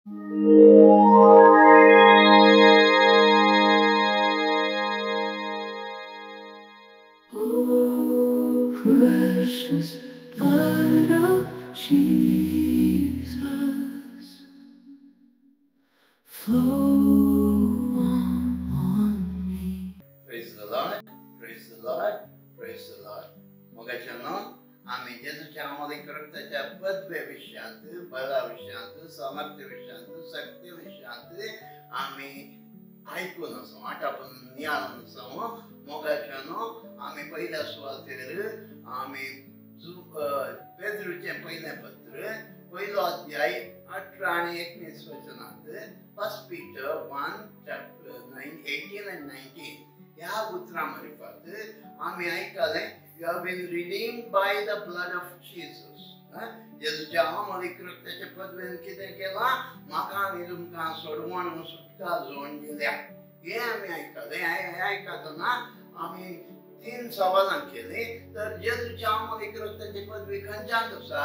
Oh, precious blood of Jesus, flow on me. Praise the Lord, praise the Lord, praise the Lord. मोगाच्यानो आमी जेजूच्या आमोलीक रक्ताच्या पदवे विशयांत, बळा विशयांत, सामर्थ्य विशयांत, शक्ती विशयांत आमी आयकून आसा, आटापून नियाळून आसा. मोगाच्यानो आमी पयल्या सुवातेर आमी पेद्रूचें पयलें पत्र पयलो अध्याय 18 आनी 19 वचनांत, 1 Peter 1 chapter 9, 18 and 19 ह्या उतरां मारिफात आमी आयकलें, you have been redeemed by the blood of Jesus. जेजूच्या आमोलीक रक्ताच्या पदवेन कितें केलां, म्हाका आनी तुमकां सोडवण सुटका जोडून दिल्या. हें आमी आयकलें. हें आयकतना आमी 3 सवालां केलीं. तर जेजूच्या आमोलीक रक्ताची पदवी खंयच्यान आसा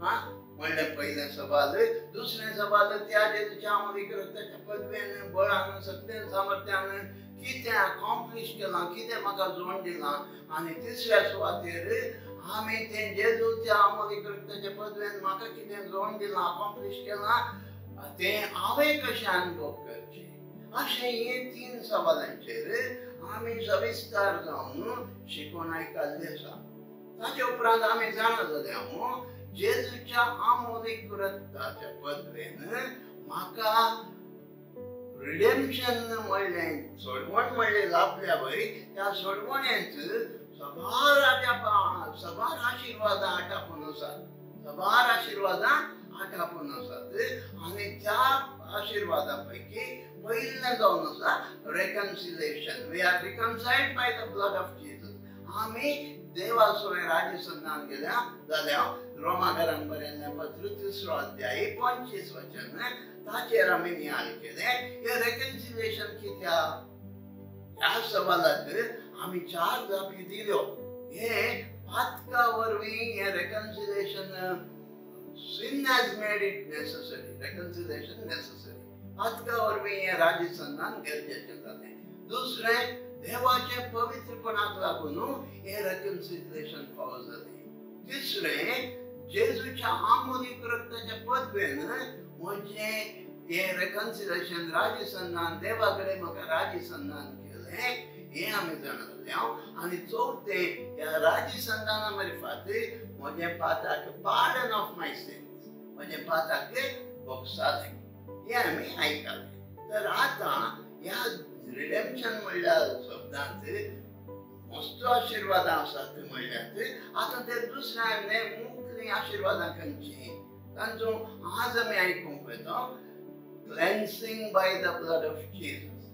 म्हणलें पयलें सवाल. दुसरें सवाल, त्या जेजूच्या आमोलीक रक्ताच्या पदवेन, बळान, सत्तेन, सामर्थ्यान कितें अकॉम्प्लिश केलां, कितें म्हाका जोडून दिलां. आनी तिसऱ्या सुवातेर आमी तें जेजूच्या आमोलीक रक्ताच्या पदवेन म्हाका कितें जोडून दिलां, अकॉम्प्लिश केलां, तें हांवें कशें अनुभव करचें. अशें हे 3 सवालांचेर आमी सविस्तर जावन शिकोवन आयकल्लें आसा. ताचे उपरांत आमी जाणा जाले हांव जेजूच्या आमोलीक रक्ताच्या पदवेन म्हाका रिडेम्पशन म्हणलें, सोडवण म्हणलें लाभल्या वय, त्या सोडवणेंत सबार सबार आशिर्वादां आटापून आसात, सबार आशिर्वादां आटापून आसात. आनी त्या आशिर्वादां पैकी पयलें जावन आसा reconciliation. We are reconciled by the blood of Jesus. आमी देवा सवें राजसंधान गेल्या जाल्यार रोमाकारांक बरयल्लें पत्र 3 अध्याय 25 वचन ताचेर आमी नियाळ केलें. हें रेकन्सिलेशन कित्याक ह्या सवालाक आमी 4 जापी दिल्यो. हें पातका वरवीं हें reconciliation, sin has made it necessary, reconciliation necessary. Patkai वरवीं हें राजसंधान गरजेचें जालें. दुसरें, देवाचें पवित्रपणाक लागून हें रेकन्सिलेशन फावो जालें. तिसरें, जेजूच्या आमोलीक रक्ताच्या पदवेन म्हजें हें रेकन्सिलेशन, राजसंधान, देवा कडेन म्हाका राजसंधान केलें, हें आमी जाणा जालें हांव. आनी चवथें, ह्या राजसंधाना मारिफात म्हजें पाताक पार्डन ऑफ my since, म्हजें पाताक बोगसालें, हें आमी आयकलें. तर आतां ह्या रिडेम्पशन म्हणल्या शब्दांत मस्त आशिर्वादां आसात म्हणल्यात. आतां ते दुसऱ्या मुखलीं आशिर्वादां खंयचीं तांचो आज आमी आयकूंक वयता. Cleansing by the blood of Jesus,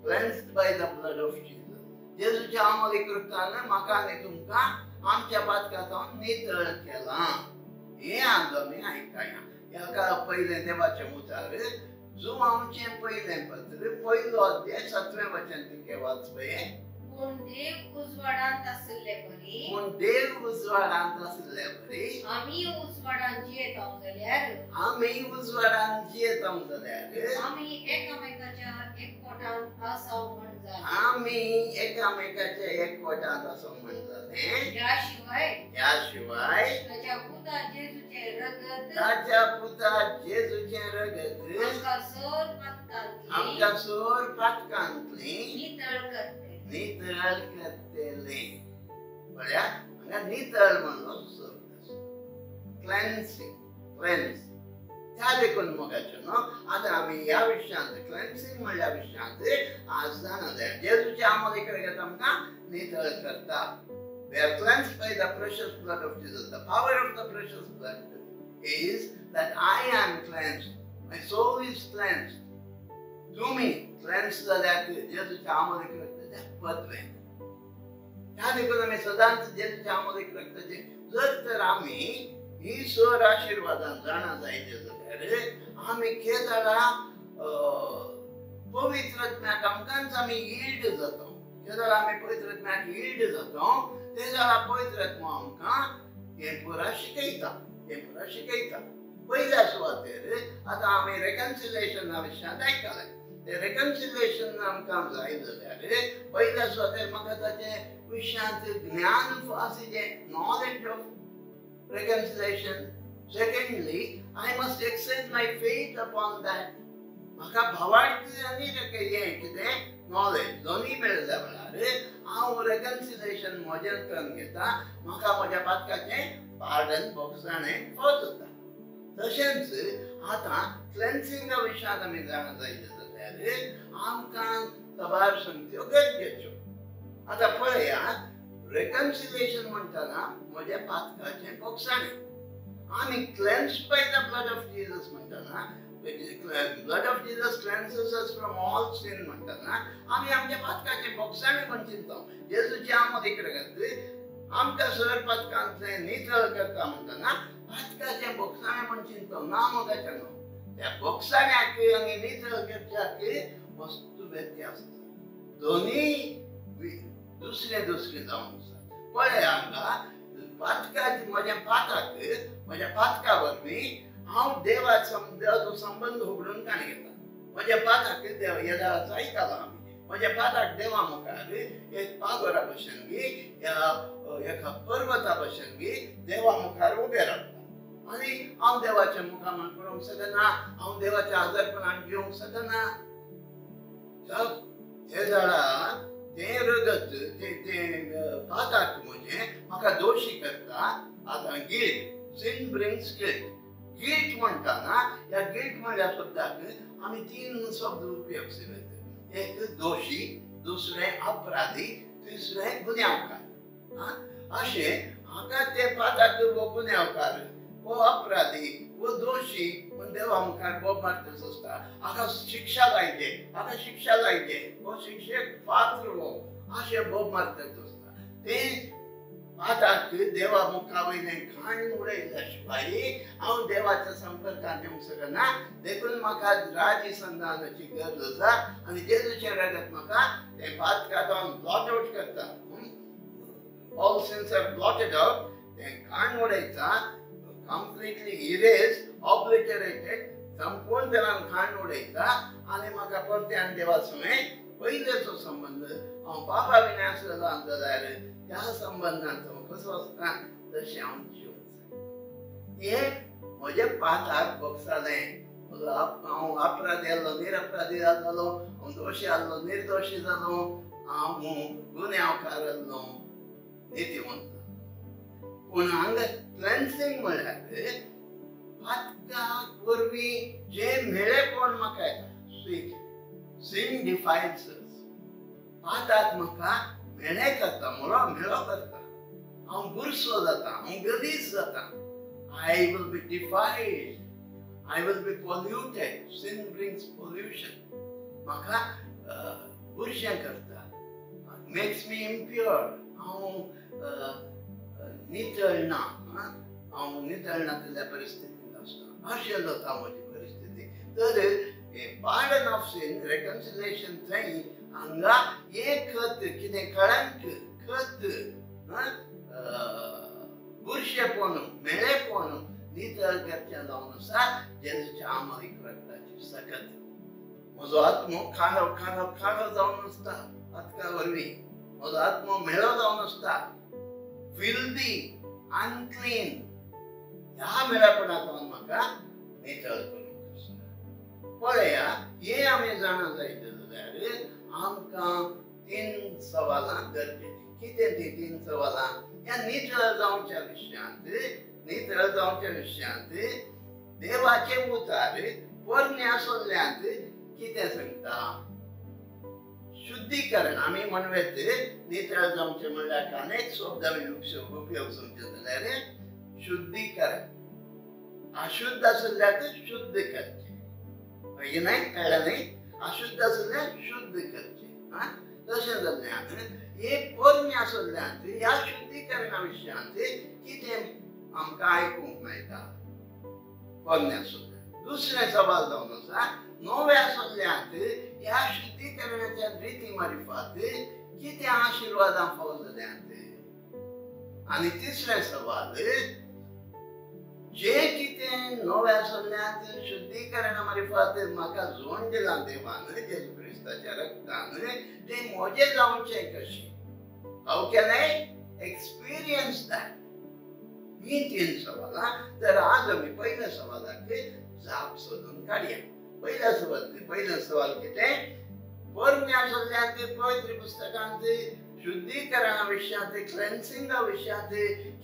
cleansed by the blood of Jesus. जेजूच्या आमोलीक रक्तान म्हाका आनी तुमकां आमच्या पातकां सावन नितळ केलां, हें आज आमी आयकया. ह्या पयलें देवाचें उतार जुवांवचें पयलें पत्र 1 अध्याय 7वें वचन तिके वाचपय. पूण देव उजवाडांत आशिल्ले परी, पूण देव उजवाडांत आशिल्ले परी आमी उजवाडांत जियेतांव जाल्यार, आमी उजवाडांत जियेतांव जाल्यार आमी एकामेकाच्या एकवटांत आसाव म्हण जालें, आमी एकामेकाच्या एकवटांत आसाव म्हण जालें. ह्या शिवाय, ह्या शिवाय ताच्या पुता जेजूचें रगत, ताच्या पुता जेजूचें रगत आमकां सर पातकांतली, आमकां सर पातकांतली नितळ करतलें, नितळ करतलें. पळया हांगा नितळ म्हणलो शब्द, क्लेन्सिंग, क्लेन्स. त्या देखून मोगाचें न्हू आतां आमी ह्या विशयांत, क्लेन्सिंग म्हणल्या विशयांत आज जाणा जाय. जेजूच्या आमोलीक रगत आमकां नितळ करता. We are cleansed by the precious blood of Jesus. The power of the precious blood is that I am cleansed. My soul is cleansed. तुमी क्लेन्स जाल्यात जेजूच्या आमोलीक रक्ताच्या पदवेन. ह्या देखून आमी सदांच जेजूच्या आमोलीक रक्ताचें जर तर आमी ही सर आशिर्वादान जाणा जायचे जाल्यार आमी केदळा पवित्र आत्म्याक आमकांच आमी यील्ड जाता. केदळा आमी पवित्र आत्म्याक यील्ड जाता ते जाल्यार पवित्र आत्मा आमकां हें पुरा शिकयता, हें पुरा शिकयता. पयल्या सुवातेर आतां आमी रेकन्सिलेशना विशयांत आयकलें. तें रेकन्सिलेशन आमकां जाय जाल्यार पयल्या सुवातेर म्हाका ताचें विशयांत ज्ञान आसचें, knowledge of reconciliation. Secondly, I must exercise my faith upon that. म्हाका भावार्थ आनी हें कितें नॉलेज दोनूय मेळ्ळ्या वेळार हांव रेकन्सिलेशन म्हजें करून घेता. म्हाका म्हज्या पातकाचें पार्डन बोगसाणें फावो जाता. तशेंच आतां क्लेन्सिंगा विशयांत आमी जाणा जायत जाल्यार आमकां साबार संगत्यो गरजेच्यो. आतां पळया, रेकन्सिलेशन म्हणटना म्हज्या पातकाचें बोगसाणें. आमी cleanse by the blood of Jesus म्हणटना, blood of Jesus cleanses us from all sin म्हणटना आमी आमच्या पातकाचें बोगसाणें म्हण चिंतता. जेजूचें आमोद इकडे घातली आमकां सर पातकांतलें नितळ करता म्हणटना पातकाचें बोगसाणें म्हण चिंतता. ना मोगाचें न्हू, त्या बोगसाण्याक आनी नितळ करच्याक वस्तू व्यत्यास आसा. दोनूय दुसरे दुसरे जावन आसा. पळय हांगा पातकाचे म्हज्या पाताक म्हज्या पातका वरवीं हांव देवाचो संबंद उगडून काणी घेता. म्हज्या पाताक देव येदाळाचो आयकला आमी. म्हज्या पाताक देवा मुखार एक पागोरा भशेन गी ह्या एका पर्वता भशेन गी देवा मुखार उबें रावता आनी हांव देवाच्या मुखार म्हण पळोवंक शकना, हांव देवाच्या आजारपणान घेवंक शकना. ते जाणा तें रगत तें पाताक म्हजें म्हाका दोशी करता. आतां guilt, sin brings guilt. Guilt म्हणटना ह्या गिल्ट म्हणल्या शब्दाक आमी तीन शब्द उपयोग येता. एक दोशी, दुसरें अपराधी, तिसरें गुन्यांवकार. अशें हाका ते पाताक वो गुन्यांवकार, वो अपराधी, वो दोशी म्हण देवा मुखार बोब मारतच आसता. हाका शिक्षा जायचे, हाका शिक्षा जायचे, हो शिक्षेक पात्र हो, अशें बोब मारतच आसता. तें पाताक देवा मुखा वयलें घाण उडयल्या शिवाय हांव देवाच्या संपर्कांत येवंक शकना. देखून म्हाका राजी संधानाची गरज आसा आनी जेजूचें रगत म्हाका तें पातकाक हांव ब्लॉट आवट करता. All sins are blotted out. तें घाण उडयता, कंप्लिटली इरेज, ऑब्लिटरेटेड, संपूर्ण तरान घाण उडयता आनी म्हाका परत्यान देवा समें पयलेचो संबंद हांव पापा विना आसलो जाल्यार त्या संबंदांत हांव कसो आसता तशें हांव जिवंक शकता. हें म्हज्या पाताक बोगसालें. हांव अपराधी आसलो, निरपराधी जालो, हांव दोशी आसलो, निर्दोशी जालो, हांव गुन्यांवकार आसलो, नितीवंत. पूण हांगा क्लेन्सिंग म्हळ्यार पातका वरवीं जें म्हेळेपण म्हाका येता, स्वीट सिन डिफायल्स अस. पाताक म्हाका म्हेळें करता, म्हेळो करता, हांव बुरसो जाता, हांव गलीज जाता. I will be defiled, I will be polluted. Sin brings pollution. म्हाका बुरशें करता, मेक्स मी इम्प्युअर. हांव नितळ ना, हांव नितळ नासलेल्या परिस्थितींत आसता. अशें जाता म्हजी परिस्थिती. तर पार्डन ऑफ सिन, रेकन्सिलेशन थंय हांगा एक खत कितें कळंक खत बुरशेपण म्हेळेपण नितळ करचें जावन आसा जेजूच्या आमोरीक रगताची सकत. म्हजो आत्मो काळो काळो काळो जावन आसता पातका वरवीं. म्हजो आत्मो म्हेळो जावन आसता, फिल्दी, अनक्लीन. ह्या म्हेळेपणांत म्हाका नितळ करूंक आसा. पळया, हें आमी जाणा जायत जाल्यार आमकां तीन सवालां गरजेचीं. कितें तीं तीन सवालां? ह्या नितळ जावच्या विशयांत, नितळ जावच्या विशयांत देवाचें उतार पोरण्या सल्ल्यांत कितें सांगता? शुद्धीकरण आमी म्हणवेत. नितळ जावचें म्हणल्यार अनेक शब्द आमी उपयोग समजता जाल्यार शुद्धीकरण, अशुद्ध आसल्यार शुद्ध करचें. मागीर न्हय कळ्ळें न्हय? अशुद्ध आसल्यार शुद्ध करचें. तशें जाल्ल्यान हे पोरण्या सल्ल्यांत ह्या शुद्धीकरणा विशयांत कितें आमकां आयकूंक मेळटा पोरण्या सल्ल्यांत. दुसरें सवाल जावन आसा, नव्या सल्ल्यांत ह्या शुद्धीकरणाच्या रिती मारिफात कितें आशिर्वादां फावो जाल्यांत. आनी तिसरें सवाल, जें कितें नव्या सल्ल्यांत शुद्धीकरणा मारिफात म्हाका जोड दिलां देवान जेजू क्रिस्ताच्या रक्तान, तें म्हजें जावचें कशें? How can I experience that? हीं तीन सवालां. तर आज आमी पयल्या सवालाक जाप सोदून काडया. पयल्या सवाल, पयलें सवाल कितें? पोरण्या सल्ल्यांत पवित्र पुस्तकांत शुद्धीकरणा विशयांत, क्लेन्सिंगा विशयांत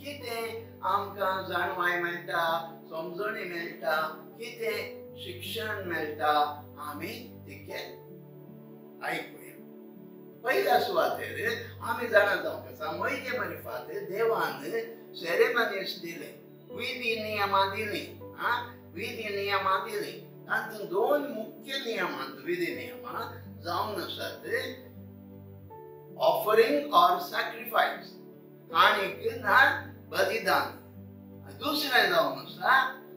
कितें आमकां जाणवाय मेळटा, समजणी मेळटा, कितें शिक्षण मेळटा, आमी तिकें आयकुया. पयल्या सुवातेर आमी जाणा जावंक आसा, म्हयने मारिफात देवान सेरेमनीस दिले, विधी नियमां दिलीं. विधी नियमां दिलीं. तातूंत दोन मुख्य नियमां, विधी नियमां जावन आसात, ऑफरिंग ऑर सॅक्रिफायस, काणीक ना बलिदान. दुसरें जावन आसा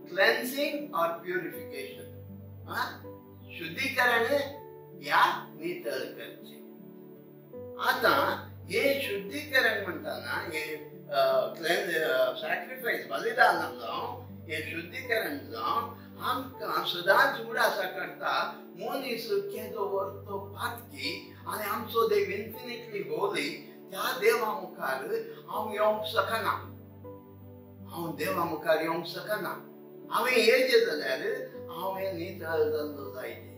क्लेन्सिंग ऑर प्युरिफिकेशन, शुद्धीकरण या नितळ करचें. आतां हें शुद्धीकरण म्हणटाना, हें सॅक्रिफायस बलिदान जावं, हें शुद्धीकरण जावं, आमकां सदांच उडासा करता मनीस केदो व्हरतो पातकी आनी आमचो देव इन्फिनिटली होली, त्या देवा मुखार हांव येवंक शकना, हांव देवा मुखार येवंक शकना. हांवें येयचें जाल्यार हांवें नितळ जाल्लो जायजे,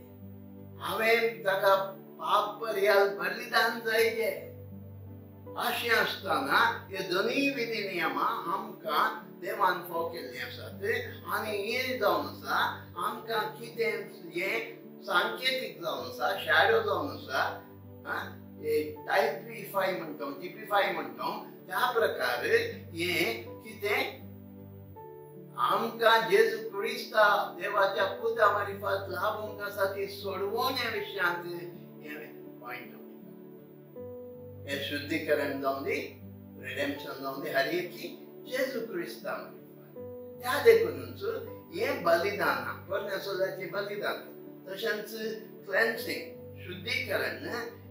हांवें ताका पाप पर्याल बलिदान जायजे. अशें आसतना हे दोनूय विधी नियमां आमकां देवान फोव केल्लीं आसात. आनी हें जावन आसा आमकां कितें हें सांकेतीक जावन आसा, शॅडो जावन आसा, टायपिफाय म्हणटा, टिपिफाय म्हणटा, त्या प्रकारे हें कितें आमकां जेजू क्रिस्ता देवाच्या पुता मारिफात लाभूंक आसा ती सोडवण्या विशयांत हें पॉयंट आउट. हें शुद्धीकरण जावं दी, रिडेम्पशन जावं दी, हर एकी जेजू क्रिस्ता मारिफात. त्या देखूनच हें बलिदान, पोरण्या सोदाचें बलिदान, तशेंच क्लेन्सिंग शुद्धीकरण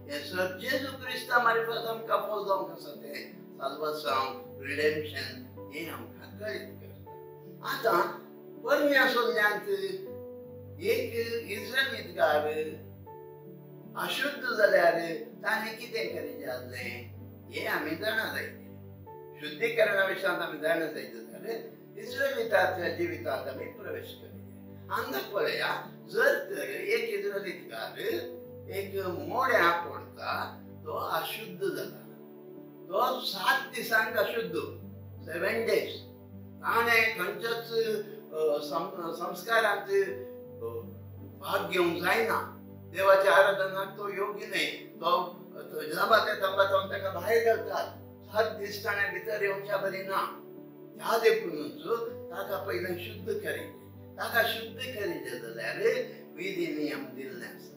हें सर जेजू क्रिस्ता मारिफात आमकां फोव जावंक आसा तें साल्वासांव, रिडेम्पशन हें आमकां कळीत करता. आतां पोरण्या सोल्ल्यांत एक इस्रायलीतगार अशुद्ध जाल्यार ताणें कितें करीचें आसलें हें आमी जाणा जायते. शुद्धीकरणा विशयांत आमी जाणा जायते जाल्यार इस्रायलिताच्या जिवितांत आमी प्रवेश करूया. हांगा पळया, जर तर एक इस्रायलीतगार एक मोड्या पडता, तो अशुद्ध जाता, तो 7 दिसांक अशुद्ध, 7 डेज. ताणें खंयच्याच संस्कारांत भाग घेवंक जायना, देवाच्या आराधनाक तो योग्य न्हय, तो जमाते तंबातून ताका भायर घालतात. 7 दीस ताणें भितर येवच्या बरी ना. त्या देखूनच ताका पयलें शुद्ध करीचें. ताका शुद्ध करीचें जाल्यार विधी नियम दिल्ले आसा.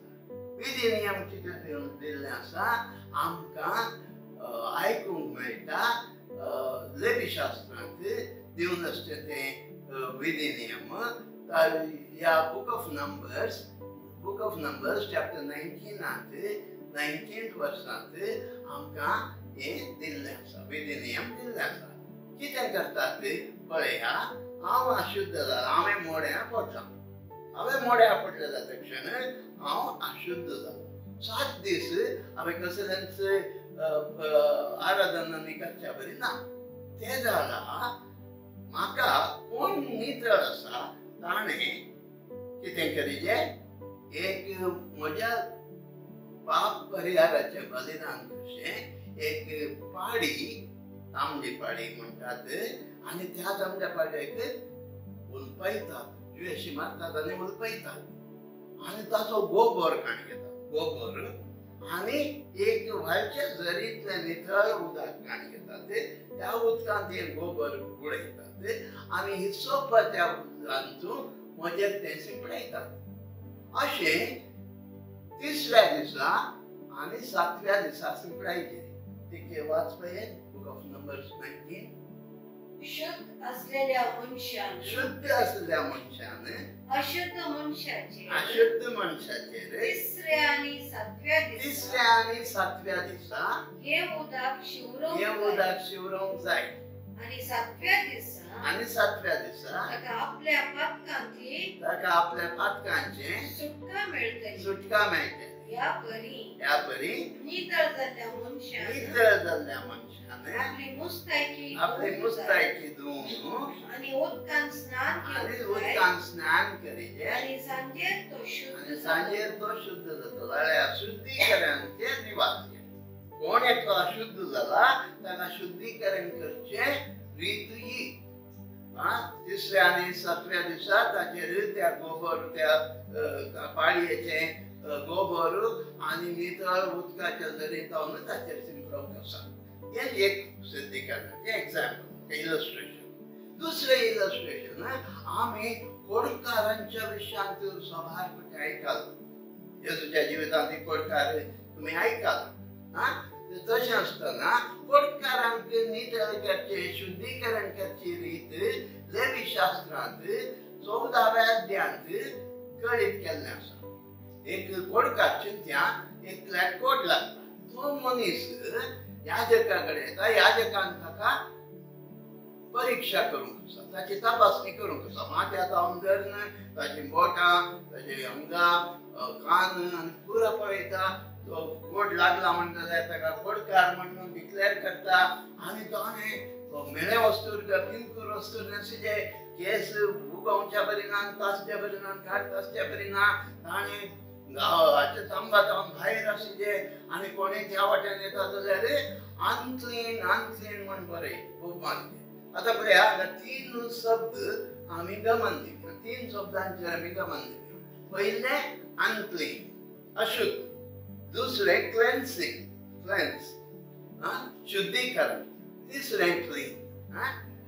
विधी नियम कितें दिल्ले आसा आमकां आयकूंक मेळटा लेबीशास्त्रांत दिवन आसचें तें विधी नियम. ह्या book of Numbers, book of Numbers chapter 19 19 वर्सांत आमकां हें दिल्लें आसा, विधी नियम दिल्ले आसा. कितें करतात पळया, हांव अशुद्ध जाला, हांवें मोड्या पडलां, हांवें मोड्या पडलें जाता क्षण हांव अशुद्ध जालो. 7 दीस हांवें कसलेंच आराधना करच्या बरी ना. तें जाला म्हाका कोण नितळ आसा ताणें कितें करीचें, एक म्हज्या पाप परिहाराचें बलिदान कशें एक पाडी, तांबडी पाडी म्हणटात, आनी त्या तांबड्या पाडयेक उलपयतात, जुयेशी मारतात आनी उलपयतात, आनी ताचो गोबर काण घेतात, गोबर आनी एक व्हाळच्या झरींतलें नितळ उदक काण घेतात, त्या उदकांत हें गोबर बुडयतात आनी हिसोपाच्या उदकांतून म्हजेर तें शिंपडायतात. अशें तिसऱ्या दिसा आनी 7व्या दिसा शिंपडायचें. तिके वाच पळय, बुक ऑफ नंबर्स 19. शुद्ध असलेल्या मनशान, शुद्ध असलेल्या मनशान अशुद्ध मनशाचेर, अशुद्ध मनशाचेर तिसऱ्या आनी 7व्या दिसा, तिसऱ्या आनी 7व्या दिसा हे उदक शिंवरोवंक, हे उदक शिंवरोवंक जाय. आनी 7व्या दिसा, आनी सातव्या दिसा ताका आपल्या पातकांची, ताका आपल्या पातकांचे सुटका मेळटली, सुटका मेळटली. ह्या परी, ह्या परी नितळ जाल्ल्या मनशान, नितळ जाल्ल्या मनशान आपली मुस्तायकी, आपली मुस्तायकी धुवन आनी उदकान स्नान, आनी उदकान स्नान करीजे आनी सांजेर तो शुद्ध, आनी सांजेर तो शुद्ध जातलो. जाल्यार शुद्धीकरणाचे रिवाज, कोण एकलो अशुद्ध जाला ताका शुद्धीकरण करचें रीत ही. तिसऱ्या आनी सातव्या दिसा ताचेर त्या गोबर, त्या पाळयेचें गोबर आनी नितळ उदकाच्या जरी जावन ताचेर शिंपडप आसा. हें एक शुद्धीकरणाचें एग्जाम्पल, इलस्ट्रेशन. दुसरें इलस्ट्रेशन आमी कोडकारांच्या विशयांत सभार फावटी आयकलां. जेजूच्या जिवितांत कोडकार तुमी आयकलां. तशें आसतना कोडकारांक नितळ करचें, शुद्धीकरण करची रीत लेवी शास्त्रांत 14व्या अध्यायांत कळीत केल्लें आसा. एक कोडकार चिंत्या एकल्याक कोड लागता, तो मनीस याजका कडेन येता, याजकान ताका परीक्षा करूंक आसा, ताची तपासणी करूंक आसा. माथ्या जावन धरून ताची बोटां, ताची अंगां, कान आनी पुरो पळयता. तो कोड लागला म्हणटा जाल्यार ताका कोडकार म्हणून डिक्लेअर करता आनी तो मेळे वस्तूर पिंकूर वस्तूर न्हेसिजे, केस उगोवच्या बरी ना, तासच्या बरी ना, घाट तासच्या बरी ना, ताणें गांवाचे तांबा जावन भायर आशिल्ले आनी कोणी त्या वाट्यान येता जाल्यार अनक्लीन अनक्लीन म्हण बरें खूब मानले. आतां पळया हांगा तीन शब्द आमी गमन दिवया, तीन शब्दांचेर आमी गमन दिवया. पयलें अनक्लीन, अशुद्ध. दुसरें क्लेन्सिंग, क्लेन्स शुद्धीकरण. तिसरें क्लीन.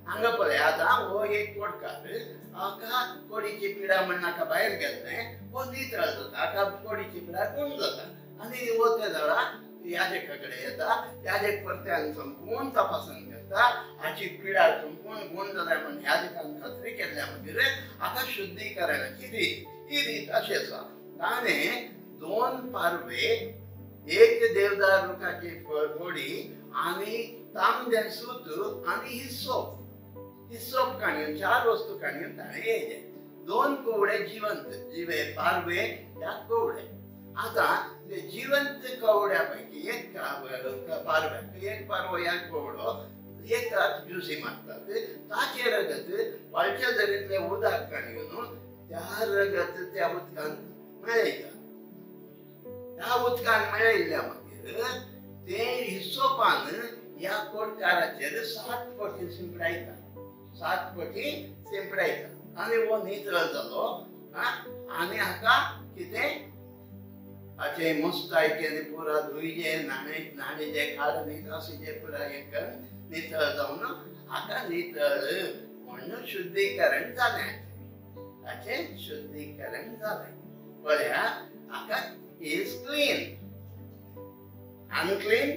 हांगा पळया आतां हो एक कोडकार, हाका कोडीची पिडा म्हण हाका भायर गेल्लें, हो नितळ जाता, हाका कोडीची पिडा गुण जाता आनी हो त्या जाणा याजका कडेन येता. याजक परत्यान संपूर्ण तपासण करता, हाची पिडा संपूर्ण गुण जाल्या म्हण याजकान खात्री केल्ल्या मागीर हाका शुद्धीकरणाची रीत, ही रीत अशी आसा. ताणें 2 पारवे, एक देवदार रुखाची फोडी आनी तांबडें सूत आनी हिसोप, हिसोप काणयो, 4 वस्तू काणयो ताणें येयले. 2 कवडे जिवंत, जिवे पारवे ह्या कवडे. आतां ते जिवंत कवड्या पैकी एक पारव्याक, एक पारवो ह्या कवडो एकाक ज्युसी मारतात, ताचें रगत वाळच्या जरींतलें उदक काणयो न्हू त्या रगत त्या उदकान मेळयता. ह्या उदकान मेळयल्ल्या मागीर ते हिसोपान ह्या कोडकाराचेर 7 फावटी शिंपडायता, 7 फावटी शिंपडायता आनी हो नितळ जालो. आनी हाका कितें हाचें मुस्तायकेन पुरा धुयजे, न्हाणे न्हाणेचे खाड नितळीचे पुरा हें करून नितळ जावन हाका नितळ म्हणून शुद्धीकरण जालें, हाचें शुद्धीकरण जालें. पळया हाका is clean, unclean,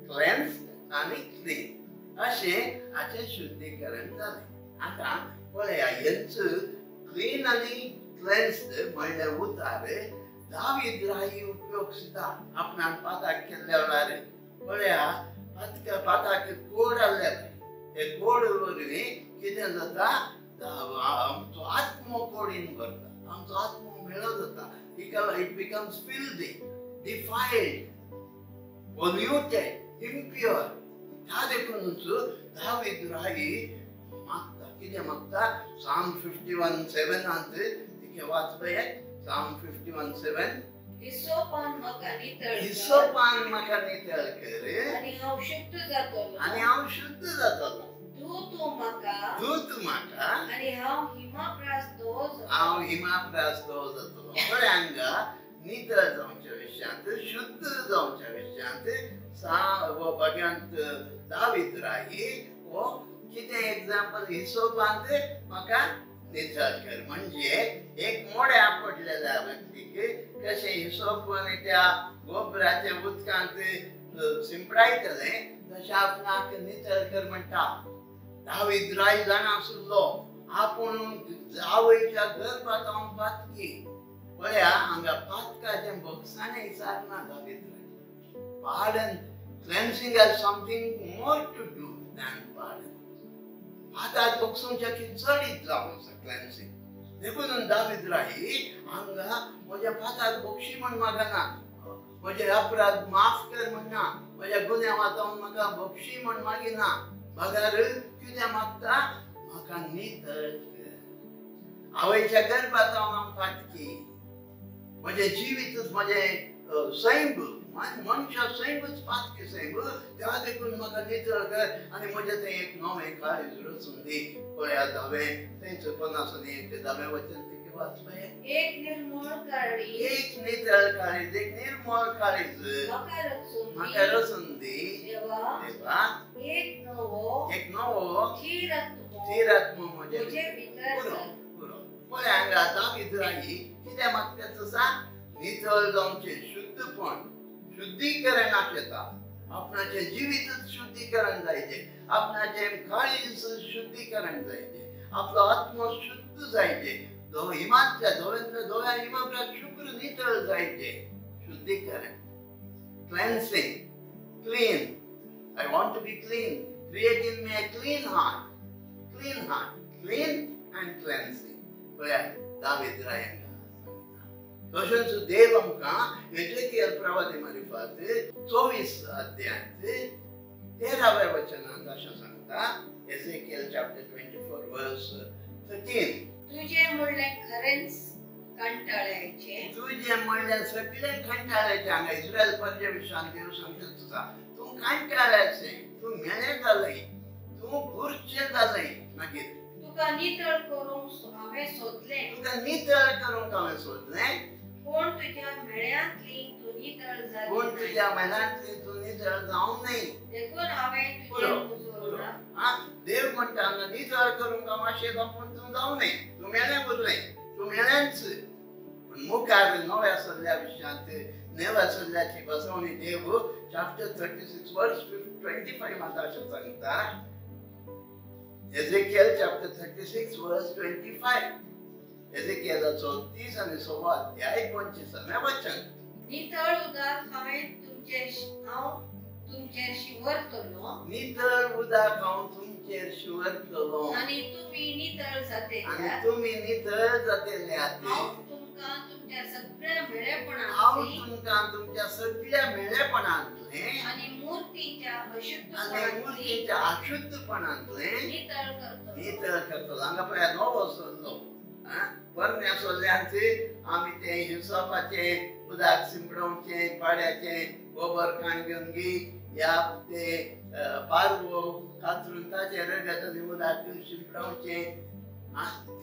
cleanse आनी क्लीन अशें हाचें शुद्धीकरण जालें. आतां पळया हेंच क्लीन आनी क्लेन्स्ड म्हणल्यार उतार दावीद राई उपयोग सुद्दां आपणाक पाताक केल्ल्या वेळार. पळया पाताक कोड आसले, ते कोड वरवीं कितें जाता, आमचो आत्मो कोडीन भरता, आमचो आत्मो मेळो जाता. It becomes filthy, defiled, polluted, impure. ह्या देखूनच दावीद राई मागता, कितें मागता, साम 51:7 तिके वाच पळय. साम 51:7, हिसोपान म्हाका नितळ, हिसोपान म्हाका नितळ कर आनी हांव शुद्ध जातलो, आनी हांव शुद्ध जातलो. धू तूं म्हाका, धू तूं म्हाका आनी हांव हिमाप्रास दो जातलो, हांव हिमाप्रास दो जातलो. बरें, हांगा नितळ जावच्या विशयांत, शुद्ध जावच्या विशयांत सा हो भगवंत दावीद राई हो कितें एग्जाम्पल हिसोबांत म्हाका नितळ कर, म्हणजे एक मोड्या पडलेल्या व्यक्तीक कशें हिसोब आनी त्या गोबराच्या उदकांत शिंपडायतलें तशें आपणाक नितळ कर म्हणटा. दावीद राय जाणा आशिल्लो आपूण आवयच्या गर्भांत हांव पातकी. पळया हांगा पातकाचें भोगसाणें विचारना दावीद राय. Pardon, cleansing has something more to do than pardon. पाताक भोगसुंच्याकी चडीत जावन आसा क्लेन्सिंग. देखून दावीद राही हांगा म्हज्या पाताक भोगशी म्हण मागना, म्हजे अपराध माफ कर म्हणना, म्हज्या गुन्यांवा जावन म्हाका भोगशी म्हण मागिना, बगर कितें मागता? म्हाका नितळ कर. आवयच्या गर्भात जावन हांव फाटकी, म्हजें जिवीतच म्हजें सैम मनशा सैमच पातकी सैम, त्या देखून म्हाका नितळ कर आनी म्हजें तें एक नवें काळीज रचून दी. पळयात धावें थंयच 50 आनी 1 धावें वचन ते वाचपया. एक निर्मळ काळीज, एक नितळ काळीज, एक निर्मळ काळीज म्हाका रचून दी देवा, एक नवो थीर आत्मो म्हजे भितर. पुरो. पळय हांगा दावीद राही कितें मागता आसा? नितळ जावचें, शुद्धपण, शुद्धीकरण येता. आपणाचें जिवीतच शुद्धीकरण जायचें, आपणाचें काळीज शुद्धीकरण जायचें, आपलो आत्मो शुद्ध जायचें, हिमांतल्या दोळ्यांतल्या दोळ्या हिमा शुभ्र नितळ जायचें. शुद्धीकरण, cleansing, clean. I want to be clean. Create in me a clean heart, clean heart, clean and cleansing. पळयात दावीद रायान. तशेंच देव आमकां एजेकियल प्रवादी मारिफात 24 अध्यायांत 13व्या वचनांत अशें सांगता. एजेकियल चॅप्टर 24 वर्स 13. तुजें म्हणलें खरेंच कंटाळ्याचें, तुजें म्हणलें सगळें कंटाळ्याचें. हांगा इस्रायल परजे विशयान देव सांगता तुका, तूं कंटाळ्याचें, तूं मेळें जालें, तूं बुरचें जालें. मागीर तुका नितळ करूंक हांवें सोदलें, तुका नितळ करूंक हांवें सोदलें, पूण तुज्या मेळ्यांतली तूं नितळ जाली, पूण तुज्या मेळ्यांतली तूं नितळ जावंक न्हय, देखून हांवें तुजें उजो. देव म्हणटा हांगा नितळ करूंक हांव आशेता, पूण तूं जावं न्हय, तूं मेळें उरलें, तूं मेळेंच. पूण मुखार नव्या सल्ल्या विशयांत, नव्या सल्ल्याची बसवणी देव चॅप्टर 36 वर्स 25 अशें सांगता. एजेकियल चॅप्टर 36 वर्स 25. एजेकियलाचो 30 आनी 16 अध्याय 25व्या वचन. नितळ उदक हांवें हांव तुमचेर शिंवरतलो, नितळ उदक हांव तुमचेर शिंवरतलो, आनी तुमी नितळ जातले, आनी तुमी नितळ जातले. हांव तुमकां तुमच्या सगळ्या मेळेपणांतलें, हांव तुमकां तुमच्या सगळ्या मेळेपणांतलें आनी मुर्तीच्या अशुद्धपणांतलें नितळ करतलो, नितळ करतलो. हांगा पळय नवो सल्लो, परण्या सल्ल्यांत आमी तें हिंसपाचें उदक शिंपडोवचें, पाड्याचें गोबर खाण घेवन गी या ते पारवो कातरून ताचें रगत आनी उदक शिंपडावचें,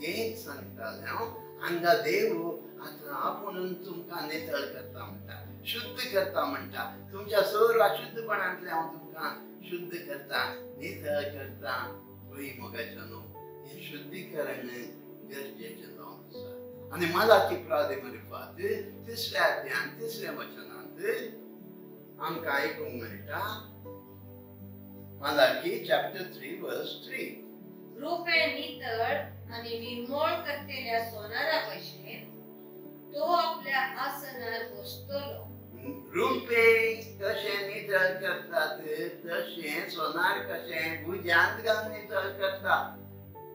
तेंच सांगतालें हांव. हांगा देव आतां आपूण तुमकां नितळ करता म्हणटा, शुद्ध करता म्हणटा. तुमच्या सर्व अशुद्धपणांतलें हांव तुमकां शुद्ध करता, नितळ करता. भूंय मोगाच्या न्हू, हें शुद्धीकरण गरजेचें जावन आसा. आनी मलाकी प्रवादी मारिफात 3ऱ्या अध्यायांत 3ऱ्या वचनांत आमकां आयकूंक मेळटा. मलाकी चॅप्टर 3 वर्स 3. रुपें नितळ आनी निर्मळ करतल्या सोनारा भशेन तो आपल्या आसनार बसतलो. रुपें कशें नितळ करतात तशें सोनार कशें उज्यांत घालून नितळ करता,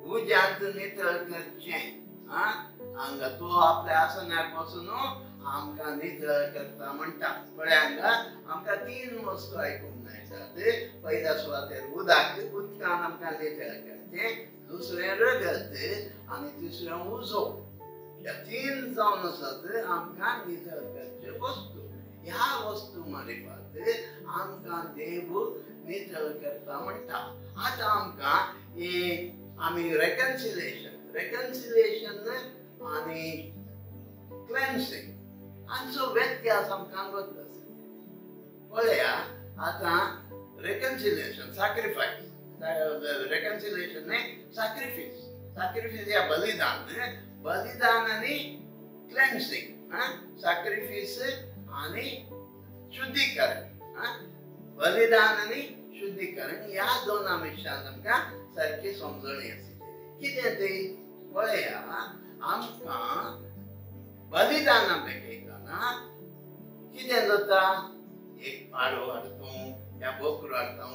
उज्यांत नितळ करचें. हांगा तो आपल्या आसनार बसून आमकां नितळ करता म्हणटा. पळय हांगा आमकां 3 वस्तू आयकूंक मेळटात. पयल्या सुवातेर उदक, उदकान आमकां नितळ करचें, दुसरें रगत आनी तिसरें उजो. ह्या 3 जावन आसात आमकां नितळ करचे वस्तू. ह्या वस्तू मारिफात आमकां देव नितळ करता म्हणटा. आतां आमकां आमी रेकन्सिलेशन, रेकन्सिलेशन आनी क्लेन्सिंग हांचो व्यत्यास आमकां गोत आसा. पळया आतां रेकन्सिलेशन, सॅक्रिफायस, रेकन्सिलेशन न्हय सॅक्रिफीस, सॅक्रिफीस या बलिदान, बलिदान आनी क्लेन्सिंग, सॅक्रिफीस आनी शुद्धीकरण, बलिदान आनी शुद्धीकरण ह्या दोना विशयांत आमकां सारकी समजणी आसा. कितें तें पळया. आमकां बलिदानां पेटयतना कितें जाता, एक पाडो हाडटा या बोकरो हाडटा,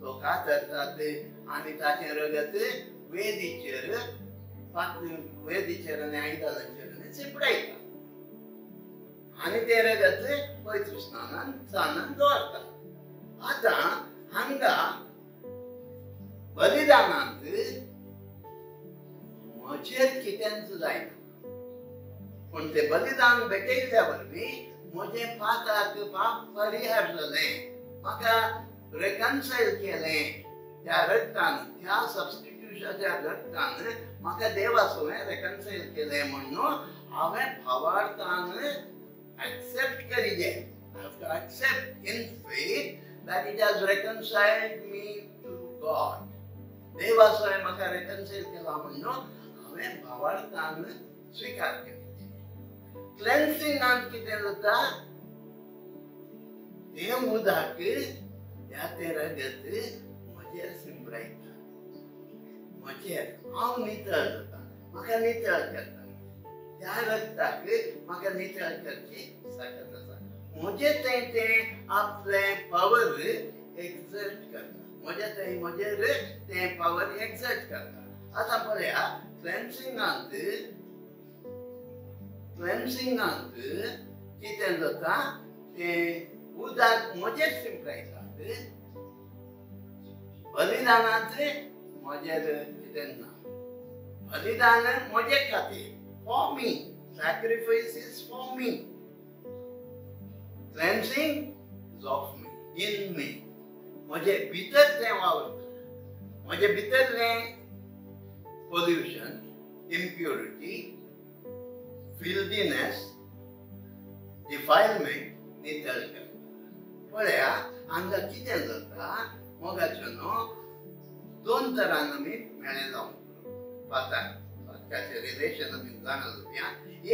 तो तो कातरतात आनी ताचें रगत वेदीचेर वेदीचेर आनी आयदनाचेर शिंपडायतात आनी तें रगत पवित्र स्नानान स्नानान दवरतात. आतां हांगा बलिदानांत म्हजेर कितेंच जायना, पूण तें बलिदान भेटयल्ल्या वरवीं म्हजें पाताक पाप परिहार जालें, म्हाका रेकन्सायल केलें. त्या रक्तान, त्या सबस्टिट्यूशनाच्या रक्तान म्हाका देवा सवें रेकन्सायल केलें म्हणून हांवें भावार्थान एक्सेप्ट करिजे. I have to accept in faith that it has reconciled me to God. देवा सवें म्हाका रेकन्सायल केला म्हणून हांवें भावार्थान स्विकार केलें. क्लेन्सिंगान कितें जाता, तें उदक ह्या तें रगत म्हजेर शिंपडायता, म्हजेर हांव नितळ जाता, म्हाका नितळ करता. त्या रगताक म्हाका नितळ करची ताकद आसा. म्हजें थंय तें आपलें पावर एक्झर्ट करता, म्हजें थंय म्हजेर तें पावर एक्झर्ट करता. आतां पळया, क्लेन्सिंगांत क्लेन्सिंगांत कितें जाता, तें उदक म्हजेर शिंपडायतात, बलिदानांत म्हजेर कितें ना. बलिदान म्हजे खातीर, for me, sacrifice is for me, cleansing is of me, in me. म्हजे भितर तें वावरता, म्हजे भितरलें पोल्युशन, इम्प्युरिटी, फिल्दीनेस, डिफायलमेंट नितळ करता. पळया हांगा कितें जाता, मोगाचो न्हू दोन तरान आमी मेळ्ळें जावंक पाताक पातकाचें रिलेशन आमी जाणा जावया.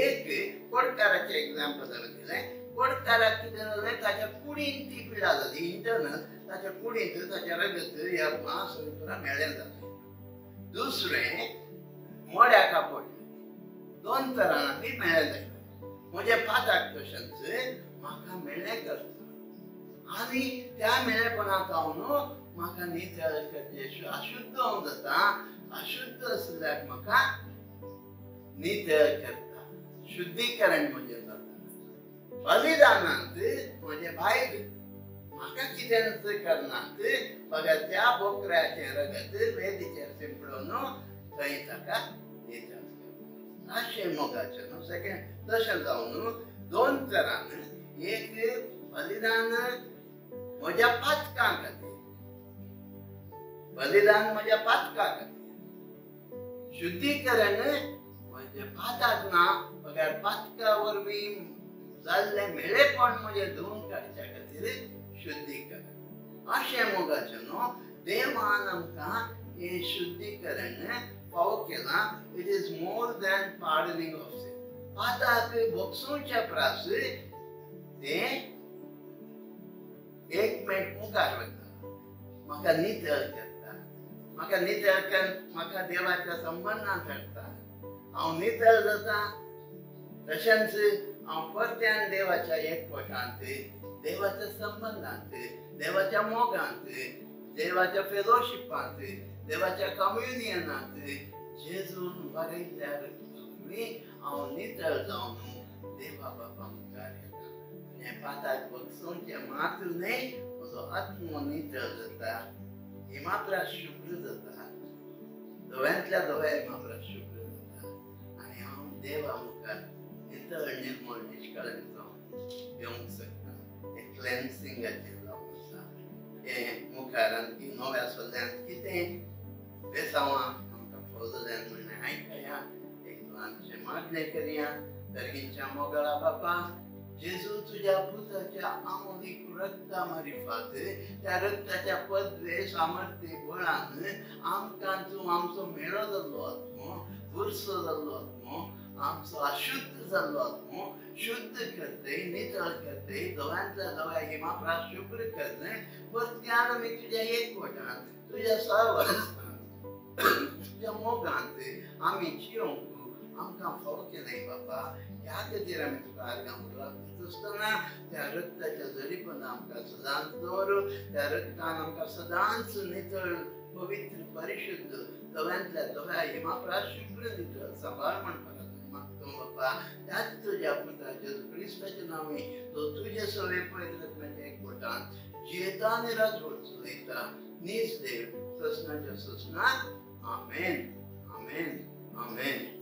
एक कोडकाराचें एग्जाम्पल हांवें दिलें. कोडकाराक कितें जालें, ताच्या कुडीन ती पिडा जाली, इंटरनल ताच्या कुडींत ताच्या रगत ह्या मांस पुरा मेळ्ळें जालें. दुसरें मोड्याक पडलें. दोन तरान आमी मेळ्ळें जायना. म्हजें पाताक तशेंच म्हाका मेळ्ळें करता आनी त्या मेळेपणाक हांव न्हू म्हाका नितळ करचें, अशुद्ध हांव जाता, अशुद्ध आसल्यार म्हाका नितळ करता, शुद्धीकरण म्हजें जाता. बलिदानांत म्हजें भायर म्हाका कितेंच करनात, बगर त्या बोकऱ्याचें रगत वेदीचेर शिंपडून थंय ताका नितळ करता. अशें मोगाचें न्हू सेकेंड तशें जावन दोन तरान, एक बलिदान म्हज्या पातकां खातीर, बलिदान म्हज्या पातकां खातीर, शुद्धीकरण म्हजें पाताक ना बगर पातका वरवीं जाल्लें मेळेपण म्हजें धुवन काडच्या खातीर शुद्धीकरण. अशें मोगाचें न्हू देवान आमकां हें शुद्धीकरण फावो केलां. It is more than pardoning of sin. पाताक भोगसुच्या प्रास तें एक मिनट मुखार वता, म्हाका नितळ करता, म्हाका नितळ कर, म्हाका देवाच्या संबंदांत हाडटा. हांव नितळ जाता, तशेंच हांव परत्यान देवाच्या एकवटांत, देवाच्या संबंदांत, देवाच्या मोगांत, देवाच्या फेलोशिपांत, देवाच्या कम्युनियनांत जेजून बरयल्ल्या रगता हांव नितळ जावन देवा बापा मुखार येता. हें पाताक भगसोवचें मात्र न्हय, म्हजो आत्मो नितळ जाता, हिमाप्रा शुभ्र जाता, दोव्यांतल्या दोव्या हिमाप्रा शुभ्र जाता आनी हांव देवा मुखार नितळ निर्मळ निश्कळंक जावन येवंक शकता. हें क्लेन्सिंगाचें जावन आसा. हें मुखार आणखी नव्या सल्ल्यान कितें बेसांवां आमकां फाव जाल्यान म्हणलें आयकया. एक ल्हानशें मागणें करया. दर्गींच्या मोगाळा बापा जेजू, तुज्या पुताच्या आमोलीक रक्ता मारिफात, त्या रक्ताच्या पदवे सामर्थ्य बळान आमकां तूं आमचो मेळो जाल्लो आत्मो, बुरसो जाल्लो आत्मो, आमचो अशुद्ध जाल्लो आत्मो शुद्ध करतय, नितळ करतय, दोव्यांतल्या दोव्या हिमाप्रा शुभ्र करतय. परत्यान आमी तुज्या एकवटान, तुज्या सहवासान, तुज्या मोगांत आमी जियोंक आमकां फावो केलें बापा. ह्या खातीर आमी तुका आर्गां उरला आसतना त्या रक्ताच्या जरीपणान आमकां सदांच दवर, त्या रक्तान आमकां सदांच नितळ पवित्र परिशुद्ध धव्यांतल्या धव्या हिमाप्रास शुभ्र नितळ सांबाळ म्हणपाक मागतो बापा. त्याच तुज्या पुता जेजू क्रिस्ताच्या नांवे जो तुजे सवे पवित्र आत्म्याच्या एकवटान जियेता आनी राजवट चलयता नीज देव ससनाच्या ससनात. आमेन आमेन आमेन.